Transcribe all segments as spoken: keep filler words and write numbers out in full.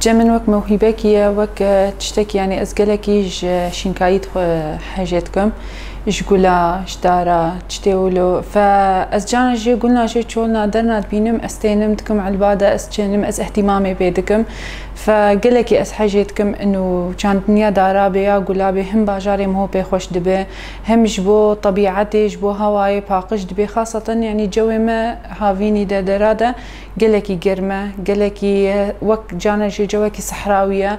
Cem min wek mewhîbekî ye, wek, e, tiştekî, yanî ez gelekî ji şînkayî dixwe hejê dikim. Ji gula, ji dara, tiştê wilo. Fe ez cana jê gulna jê çolna derna dibînim, ez tênim dikim elba de, ez çênim, ez îhtîmamê pê dikim. Fe gelekî ez hejê dikim ino çandiniya dara bê ya gula bê, him bajarê min ho pê xweş dibe, him ji bo tebîetê, ji bo hewayê paqij dibe. Xaseten, yanî cewê me havînî de dera de gelekî germ e, gelekî, e, wek cana jê cewekî sehrawî ye.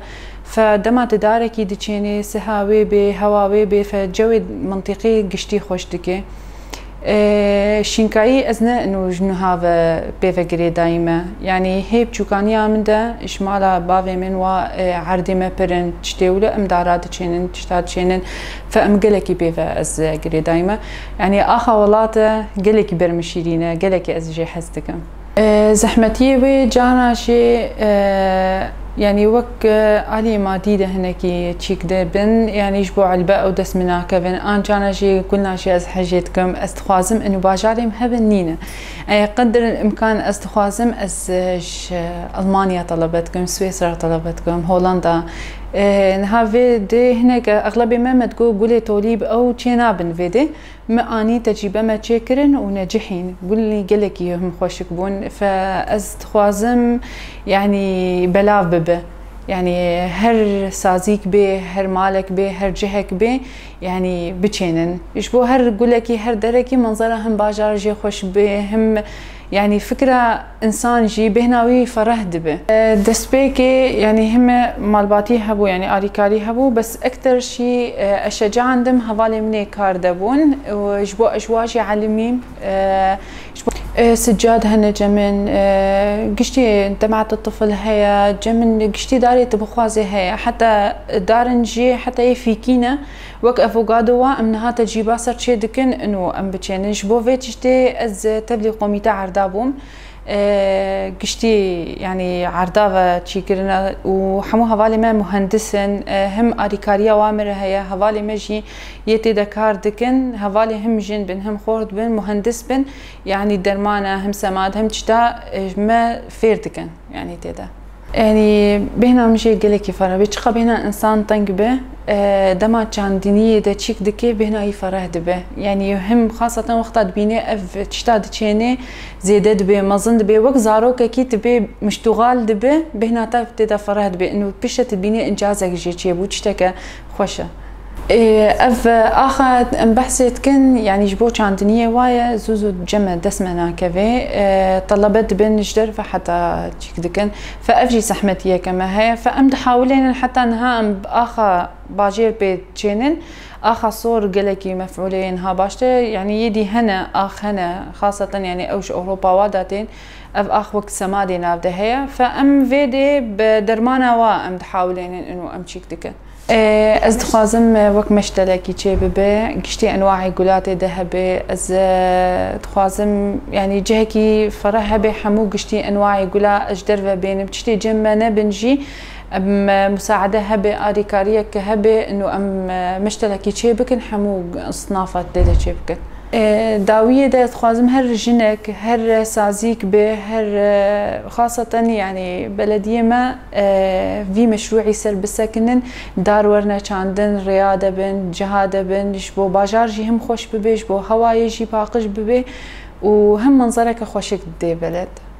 Fe dema tu darekî diçênê, siha wê bê, hewa wê bê, fe cewê mintîqî giştî xweş dike. E, şînkayî ez ne ino ji niha ve pê ve girêdayî me. Yanî hê biçûkaniya min de ji mala bavê min wa, e, erdê me pir in, tiştê wilo em dara diçênin, tişta diçênin. Fe em gelekî pê ve ez girêdayî me. Yanî axa welat e, gelekî ber min şîrîn e, gelekî ez jê hez dikim. E, zehmetiyê wê cana jê, e, yanî wek, e, alî madî de hinekî çîk de bin, yanî ji bo elbe ew dest min nakevin. An cana jê gulna jê ez hejê dikim, ez dixwazim ino bajarê min hebin nîne. E, qedir imkan ez dixwazim ez, e, ji Almanya telebe dikim, Swêsra telebe dikim, Holanda. E, niha vê dê hinek exlebê me me digo gulê tolîb ew çê nabin vê dê. Me anî tecrîbe me çêkirin û necihîn. Gulî gelekî him xweşik bûn. Fe ez dixwazim, yanî belav bibe. Yanî her sazîk bê, her malek bê, her cihek bê, yanî biçênin. Ji bo her gulekî, her derekî manzara him bajar jê xweş bê, him Yanî fikra însan jî bêhna wî fereh dibe. E, destpêkê, yanî hime malbatî hebû, yanî alîkarî hebû, bes ekter jî, e, ez şecaendim hevalê min ê kar de bûn û ji bo ez ji wa jî elimîm, e, ji bo, e, sicad hene cem min, e, giştî demat tifil heye, cem min giştî darê tu bixwazê heye. Heta darin jî, heta yê fîkî ne, Wek avokado wa em niha tecrîba ser çê dikin, ino em biçênin. Ji bo vê tiştê ez tevlî komîte erda bûm. E, giştî, yanî erda ve çîkirine û hemû hevalê me muhendis in. E, him alîkariya wa min re heye, hevalê me jî yê tê de kar dikin. Hevalê him jin bin, him xort bin, muhendis bin. Yanî derman e, him semad, him tişta, e, me fêr dikin. Yanî tê de. Yanî bêhna min jê gelekî fereh be. Çiqa bêhna însan teng be, e, dema çandiniyê de çîk dike, bêhna wî fereh dibe. Yanî him xaseten wexta dibîne ev tişta diçêne, zêde dibe, mezin dibe. Wek zarokekî tu bê miştuxal dibe, bêhna te tê de fereh dibe. Ino piştre tu dibîne încazek jê çêbû, tişteke xweş e. Ê, ev axa em behsê dikin, yanî ji bo çandiniyê wa ye, zû zû cem me dest me nakeve. Ê, telebe dibin ji derve heta çîk dikin. Fe ev jî zehmetiyeke me heye. Fe em dihawilênin heta niha em axa bajêr pê çênin. Axa sor gelekî mefûlê niha baş tê. Yanî yê dî hene, ax hene, xaseten yanî ew ji Ewropa wa de tên. Ev ax wek semadê nav de heye. Fe em vê dê bi dermana wa em dihawilênin û em çîk dikin. Ê, ez dixwazim, e, wek meştelekî çê bibe, giştî enwayê gula tê de hebe. Ez, e, dixwazim, yanî cihekî fereh hebe, hemû giştî enwayê gula ez ji derve bênim. Tiştê cem me nebin jî, em, e, musaade hebe, alîkariyek hebe, ino em, e, meştelekî çê bikin, hemû snafa tê de çê bikin. E, dawiyê de ez dixwazim her jinek, her sazîk be, her, e, xaseten, yanî belediyê me, e, vî meşrûî ser bisekinin, dar werne çandin, rêya de bin, ciha de bin, ji bo bajar jî him xweş bibe, ji bo hewayê jî paqij bibe û him menzereke xweşik dê beled.